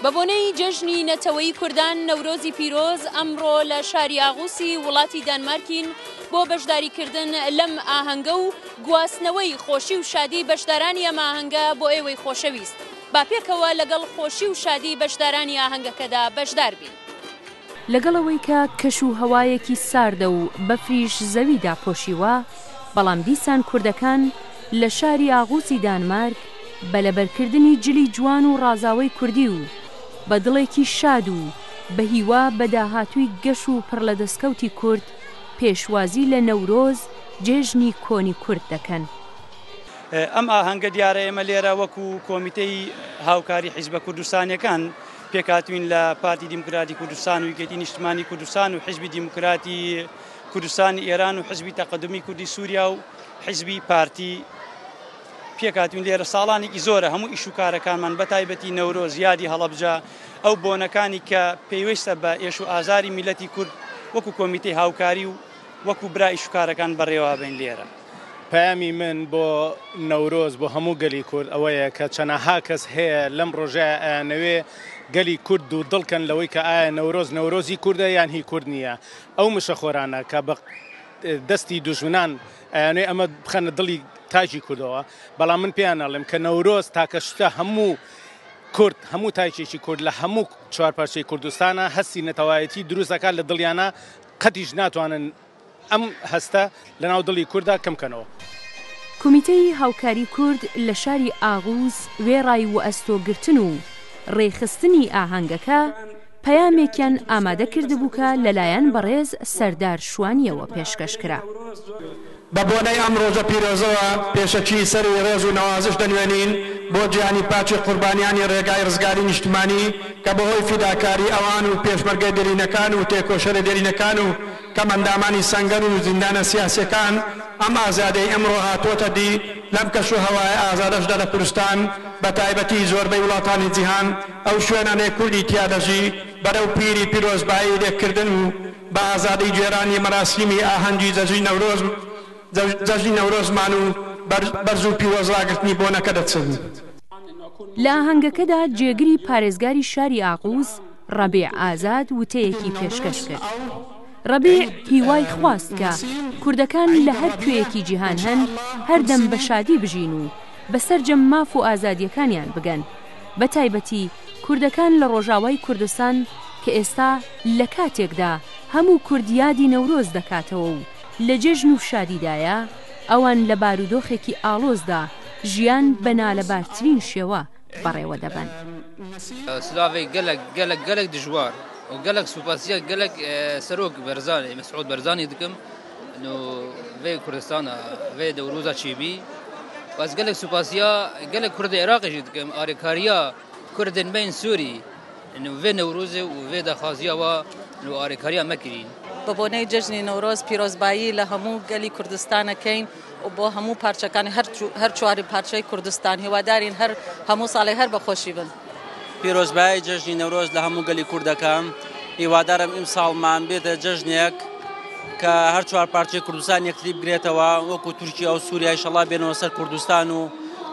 بە بۆنەی جەژنی نەتەوەیی کوردان نەورۆزی پیرۆز ئەمڕۆ لە شاری ئاغوسی وڵاتی دانمارکین بۆ بەشداریکردن لەم ئاهەنگە و گواستنەوەی خۆشی و شادی بەشدارانی ئەم ئاهەنگە بۆ ئێوەی خۆشەویست. با پێکەوە لەگەڵ خۆشی و شادی بەشدارانی ئاهەنگەکەدا بەشدار بین. لەگەڵ ئەوەی کە کەش و هەوایەکی ساردە و بەفریش زەوی داپۆشیوە، بەڵام دیسان کوردەکان لە شاری ئاغوسی دانمارک بە لەبەرکردنی جلی جوان و ڕازاوەی کوردی و بە دڵێکی شاد و بە هیوا بە داهاتووی گەش و پڕ لە دەسکەوتی کورد پێشوازی لە نەورۆز جێژنی کۆنی کورد دەکەن. ئەم ئاهەنگە دیارە ئێمە لێرە وەکو کۆمیتەی هاوکاری حیزبە کوردستانیەکان پێکهاتوین لە پارتی دیموکراتی کوردستان و یەکێتی نیشتمانی کوردستان و حیزبی دیموکراتی کوردستانی ئێران و حیزبی تەقەدومی کوردی سووریا و حیزبی پارتی پێکهاتوین لێرە ساڵانێکی زۆرە هەموو ئیش و کارەکانمان بە تایبەتی نەورۆز یادی هەڵەبجە ئەو بۆنەکانی کە پێویستە بە ئێش و ئازاری میلەتی کورد وەکو کۆمیتەی هاوکاری و وەکو برا ئیش و کارەکان بەڕێوابین لێرە. پەیامی من بۆ نەورۆز بۆ هەموو گەلی کورد ئەوەیە کە چەنەها کەس هەیە لەم ڕۆژەیە ئەیانەوێ گەلی کورد دوو دڵ کەن لەوەی کە ئایا نەورۆز نەورۆزی کوردە یان هی کورد نییە ئەو مشەخۆرانە کە بە دەستی دوژمنان ئەیانەوێ ئەمە بخەنە دڵی تاکی کوردەوە بەڵام من پێیان ئەڵێم کە نەورۆز تاکە شتە هەموو کورد هەموو تاکێکی کورد لە هەموو چوارپارچەی کوردستانە هەستی نەتەوایەتی دروست دەکات لە دڵیانە قەتیش ناتوانن ئەم هەستە لەناو دڵی کورددا کەم کەنەوە. کومیتەی هاوکاری کورد لە شاری ئاغوز وێڕای وەئەستۆ گرتن و ڕێکخستنی ئاهەنگەکە، پەیامێکیان ئامادە کردبوو کە لەلایەن بەڕێز سەردار شوانییەوە پێشکەش کرا. بە بۆنەی ئەم ڕۆژە پیرۆزەوە پێشەکی سەری ڕێز و نەوازش دەنوێنین بۆ گیانی پاکی قوربانیانی ڕێگای ڕزگاری نیشتمانی کە بەهۆی فیداکاری ئەوان و پێشمەرگە دێرینەکان و تێکۆشەرە دێرینەکان و کەمئەندامانی سەنگەر و زیندانە سیاسیەکان ئەم ئازادیەی ئەمڕۆ هاتۆتە دی، لەم کەش و هەوایە ئازادەشدا لە کوردستان بە تایبەتی زۆربەی وڵاتانی جیهان ئەو شوێنانەی کوردی تیا دەژی بەرەو پیری پیرۆزبایی لێکردن و بە ئازادی گێرانی مەراسیمی ئاهەنگی جەژنی نەورۆز جەژنی نەورۆزمان و بەرز و پیرۆز ڕاگرتنی بۆنەکە دەچن. لە ئاهەنگەکەدا جێگری پارێزگاری شاری ئاقوز، ڕەبیع ئازاد وتەیەکی پێشکەش کرد. ڕەبیع هیوای خواست کە کوردەکان لە هەر کوێیەکی جیهان هەن هەردەم بە شادی بژین و بە سەرجەم ماف و ئازادییەکانیان بگەن، بە تایبەتی کوردەکان لە ڕۆژاوای کوردستان کە ئێستا لە کاتێکدا هەموو کورد یادی نەورۆز دەکاتەوە و لە جێژن و شادیدایە، ئەوان لە بارودۆخێکی ئاڵۆزدا ژیان بە نالەبارترین شێوە بەڕێوە دەبەن. سلاڤێ گەلەک گەلەک گەلەک دژوار و گەلەک سوپاسیە گەلەک سەرۆک بەرزانی مەسعود بەرزانی دکم نو ڤێ کوردستانە ڤێ دەوروزا چیبی بەس گەلەک سوپاسیە گەلەک کورد عێراقیش دکم ئارێکاریە کوردن بین سووری نو ڤێ نەوروزێ و ڤێ داخوازیەوە نو ئارێکاریە مەکرین. بە بۆنەی جەژنی نەورۆز پیرۆزبایی لە هەموو گەلی کوردستان ئەکەین و بۆ هەموو پارچەکانی هەر چواری پارچەی کوردستان هیوادارین هەر هەموو ساڵێک هەر بە خۆشی بن. پیرۆزبایی جەژنی نەورۆز لە هەموو گەلی کورد دەکەم، هیوادارم ئیمساڵمان بێتە جەژنێک کە هەر چوار پارچەی کوردستان یەکتری بگرێتەوە وەکو تورکیا و سووریا ئیشەڵا بێنەوە سەر کوردستان و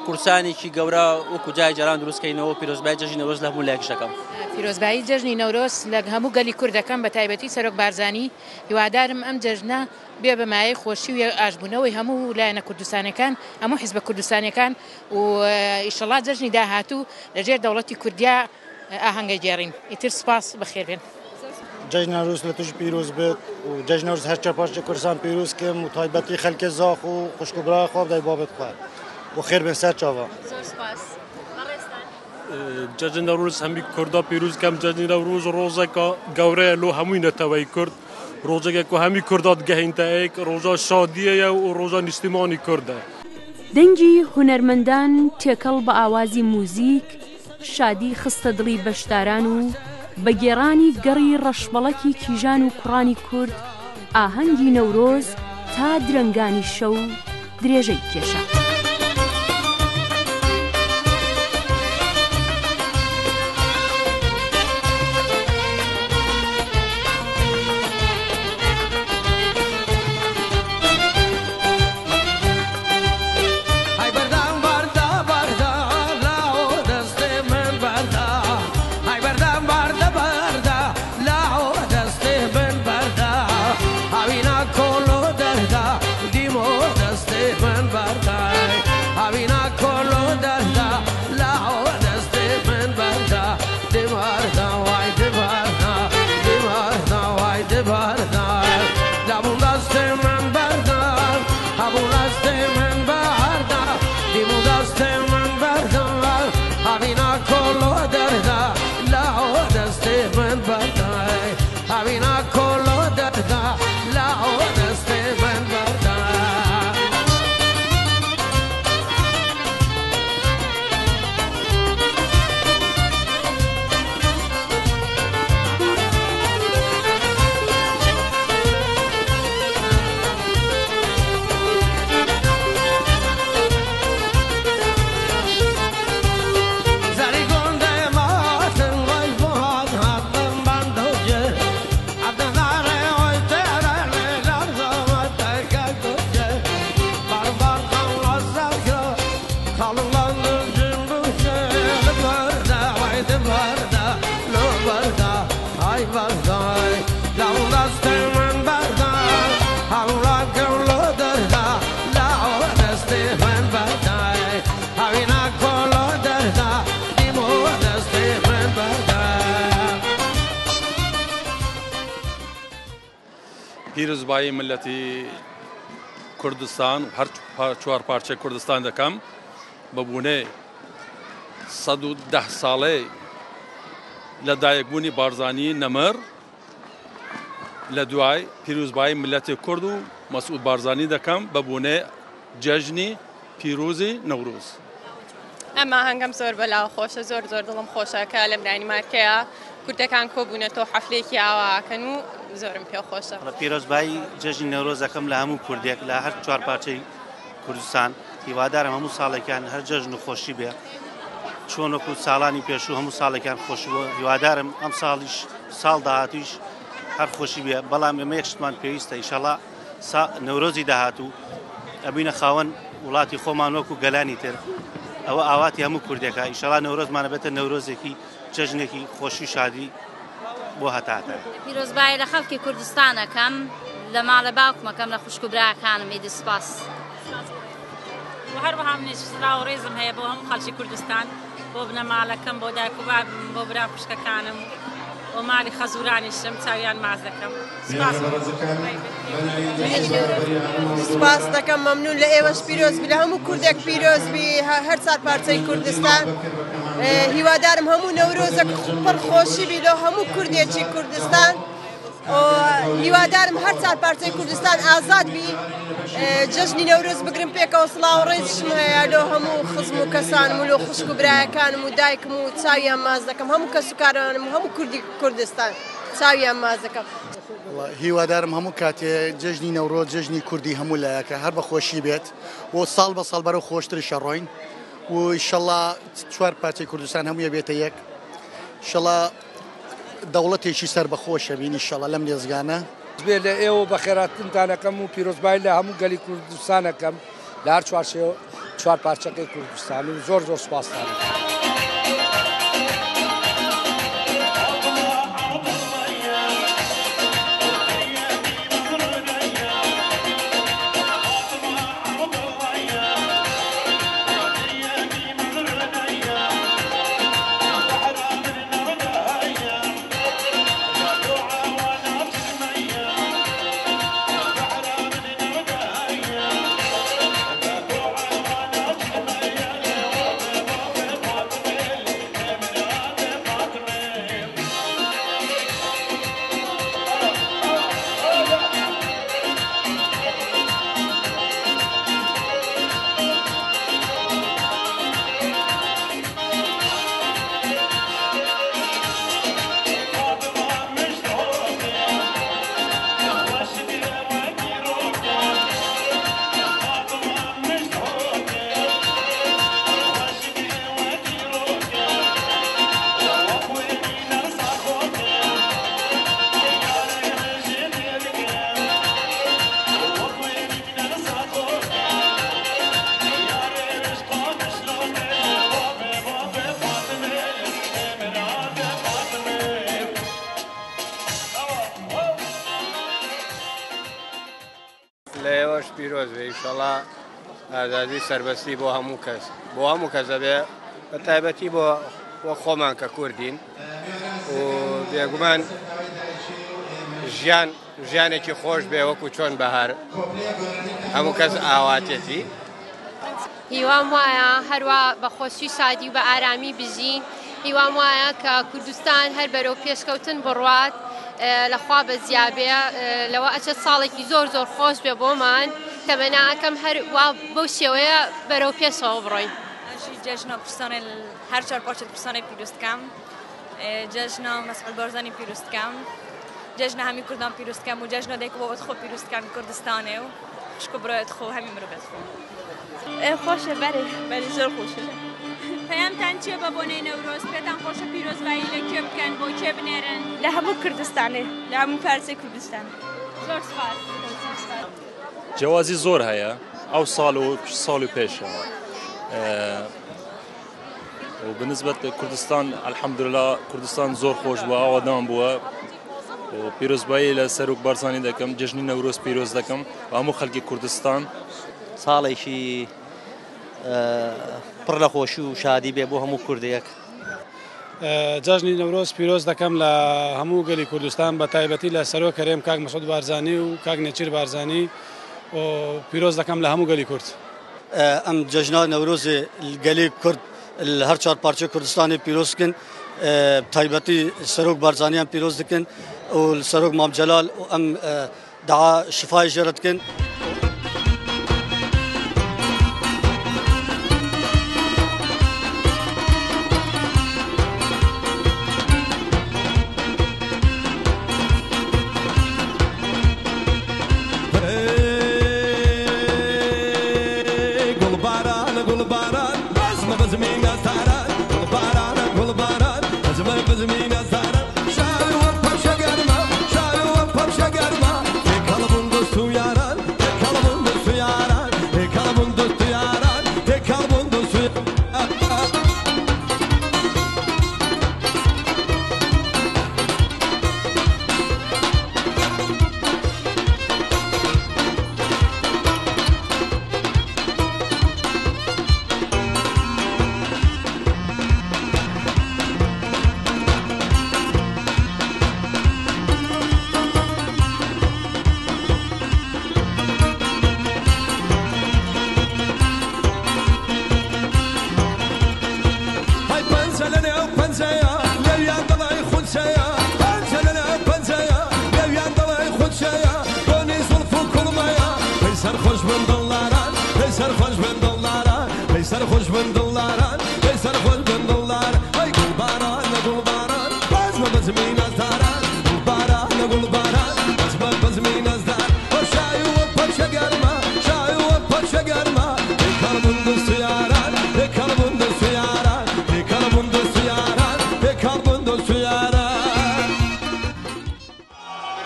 کوردستانێکی گەورە وەکو جای جاران دروستکەینەوە. پیرۆزبایی جەژنی نەورۆز لە هەموو لایەکیش دەکەم. پیرۆزبایی جەژنی نەورۆز لە هەموو گەلی کورد دەکەم بە تایبەتی سەرۆک بارزانی، هیوادارم ئەم جەژنە بێ بە مایەی خۆشی و ئاشبوونەوەی هەموو لایەنە کوردستانیەکان، هەموو حیزبە کوردستانیەکان و ئیشەڵا جەژنی داهاتوو لە ژێر دەوڵەتی کوردیا ئاهەنگەگێڕین. ئیتر سوپاس، بەخێربێن. جەژنی نەورۆز لە توش پیرۆز بێت و جەژنی نەورۆز هەر چوار پارچەی کوردستان پیرۆز کەم و تایبەتی خەلکێ زاخۆ و خوشک و برای خوا دای بابت خوا و خێر بێن سەر چاوە. زۆر سوپاس. بەڕێزتان. جەژنی نەورۆز هەمی کوردا پیرۆز کەم جەژنی نەورۆز ڕۆژێکە گەورەیە لۆ هەمووی نەتەوەی کورد ڕۆژێکە کو هەمی کوردا دگەهینتە ئێک ڕۆژا شادیەیە و ڕۆژا نیشتیمانی کوردە. دەنگی هونەرمەندان تێکەڵ بە ئاوازی موزیک شادی خستە دڵی بەشداران و بە گێڕانی گەڕی ڕەشبەڵەکی کیژان و کوڕانی کورد ئاهەنگی نەورۆز تا درەنگانی شەو درێژەی کێشا. پیرۆزبایی میللەتی کوردستان و هەر چوار پارچەی کوردستان دەکەم بە بوونەی 110 ساڵەی لە دایکبوونی بارزانی نەمر لە دوای پیرۆزبایی میللەتی کورد و مەسعود بارزانی دەکەم بە بوونەی جەژنی پیرۆزی نەورۆز. ئەم ئاهەنگەم زۆر بەلاوە خۆشە زۆر زۆر دڵم خۆشە کە لەم دانیمارکەیە کوردەکان کۆبوونەتەوە حەفلەیەکی ئاوا ئەکەن و زۆرم پێ خۆشە. پیرۆزبایی جەژنی نەورۆز ئەکەم لە هەموو کوردێک لە هەر چوار پارچەی کوردستان هیوادارم هەموو ساڵێکیان هەر جەژن و خۆشی بێ چۆن وەکو ساڵانی پێشوو هەموو ساڵێکیان خۆشی بۆ هیوادارم ئەم ساڵیش ساڵ داهاتویش هەر خۆشی بێ بەڵام ئێمە یەک شتمان پێویستە ئیشەڵا سا نەورۆزی داهاتوو ئەبینە خاوەن وڵاتی خۆمان وەکو گەلانی تر ئەوە ئاواتی هەموو کوردێکە ئیشەڵا نەورۆزمانە بێتە نەورۆزێکی جەژنێکی خۆشی شادی بۆ هەتاهەتایە. پیرۆزبایی لە خەڵکی کوردستان ئەکەم لە ماڵێ باوکم ئەکەم لە خوشک و براکانم ئیدی سوپاس. و هەروەها منیش سڵاو و ڕێزم هەیە بۆ هەموو خەڵکی کوردستان بۆ بنەماڵەکەم بۆ دایک و بابم بۆ برا و خوشکەکانم و ماڵی خەزورانیشم چاویان ماچ دەکەم سوپاس. سوپاس دەکەم مەمنون لە ئێوەش پیرۆز بی لە هەموو کوردێک پیرۆز بی هەر چار پارچەی کوردستان هیوادارم هەموو نەورۆزێک پڕ خۆشی بی لۆ هەموو کوردێکی کوردستان هیوادارم هەر چار پارچەی کوردستان ئازاد بی جەژنی نەورۆز بگرم پێکەوە سڵاو ڕێزشم هەیە لۆ هەموو خزم و کەسانم و لۆ خوشک و برایەکانم و دایکم و چاویان ماز دەکەم هەموو کەس و کارانم و هەموو کوردی کوردستان چاویان ماز دەکەم. هیوادارم هەموو کاتێ جەژنی نەورۆز جەژنی کوردی هەموو لایەکە هەر بە خۆشی بێت و ساڵ بە ساڵ بەرەو خۆشتریش ئەڕۆین و ئیشەڵا چوار پارچەی کوردستان هەمووی بێتە یەک ئیشەڵا دەوڵەتێکی سەربەخۆش ئەبین ئیشەڵا لەم نێزگانە. بێ لە ئێوە بەخێراتنتان ئەکەم و پیرۆزبایی لە هەموو گەلی کوردستان ئەکەم لە هەر چوار پارچەکەی کوردستان و زۆر زۆر سوپاستان ئەکەم. لە ئێوەش پیرۆز بێ ئیشەڵا ئازادی سەربەستی بۆ هەموو کەس بۆ هەموو کەس دەبێ بە تایبەتی بۆ وە خۆمان کە کوردین و بێگومان ژیان ژیانێکی خۆش بێ وەکو چۆن بەهار هەموو کەس ئاواتێتی. هیوام وایە هەروا بە خۆشی و شادی و بە ئارامی بژین، هیوام وایە کە کوردستان هەر بەرەو پێشکەوتن بڕوات، لە خوا بەزیا بێ، لەوە ئەچێت ساڵێکی زۆر زۆر خۆش بێ بۆمان، تەمەنا ئەکەم هەر وا بەو شێوەیە بەرەو پێشەوە بڕۆین. جەژنە کوردستانێ هەر چوار پارچە کوردستانێ پیرۆز دکەم. جەژنە مەسعود بارزانی پیرۆز دکەم. جەژنە هەمی کوردان پیرۆز دکەم و جەژنە دایک و بابت خۆ پیرۆز دکەم کوردستانێ و خوشک و برایت خۆ هەمی مرۆڤێت خۆ. خۆشە بەرێ بەری زۆر خۆشە. پەیامتان چییە بە بۆنەی نەورۆز؟ پێتان خۆشە پیرۆزبایی لە کوێ بکەن؟ بۆ کێ بنێرن؟ لە هەموو کوردستانێ لە هەموو پارچەی کوردستان. زۆر سوپاس. جیاوازی زۆر هەیە ئەو ساڵ و ساڵی پێشەوە و بنسبەت کوردستان الحمدلله کوردستان زۆر خۆش بووە ئاوادان بووە. و پیرۆزبایی لە سەرۆک بارزانی دەکەم، جەژنی نەورۆز پیرۆز دەکەم و هەموو خەڵکی کوردستان. ساڵێکی پڕ لە خۆشی و شادی بێ بۆ هەموو کوردێک. جەژنی نەورۆز پیرۆز دەکەم لە هەموو گەلی کوردستان بە تایبەتی لە سەرۆک هەرێم کاک مەسعود بارزانی و کاک نێچیر بارزانی و پیرۆز دەکەم لە هەموو گەلی کورد. ئەم جەژنە نەورۆزێ گەلی کورد لە هەر چوار پارچەی کوردستانی پیرۆز بکەن تایبەتی سەرۆک بارزانیان پیرۆز دەکەن و سەرۆک مام جەلال و ئەم دعا شفای ژێرە دەکەن.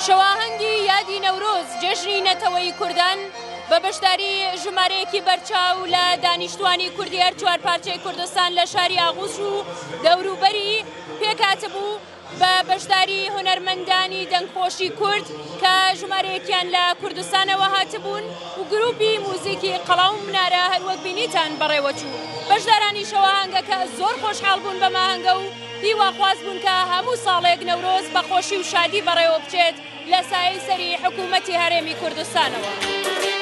شەواهەنگی یادی نەورۆز جێژنی نەتەوەیی کوردان بە بەشداری ژمارەیەکی بەرچاو لە دانیشتوانی کوردی هەر چوار پارچەی کوردستان لە شاری ئاغوش و دەوروبەری پێکهاتبوو بە بەشداری هونەرمەندانی دەنگخۆشی کورد کە ژمارەیەکیان لە کوردستانەوە هاتبوون و گروپی موزیکی قەڵا و منارە هەروەک بینیتان بەڕێوەچوو. بەشدارانی شەواهەنگەکە زۆر خۆشحاڵ بوون بەم ئاهەنگە و هیواخواز بوون کە هەموو ساڵێک نەورۆز بە خۆشی و شادی بەڕێوە بچێت لە سایەی سەری حکوومەتی هەرێمی کوردستانەوە.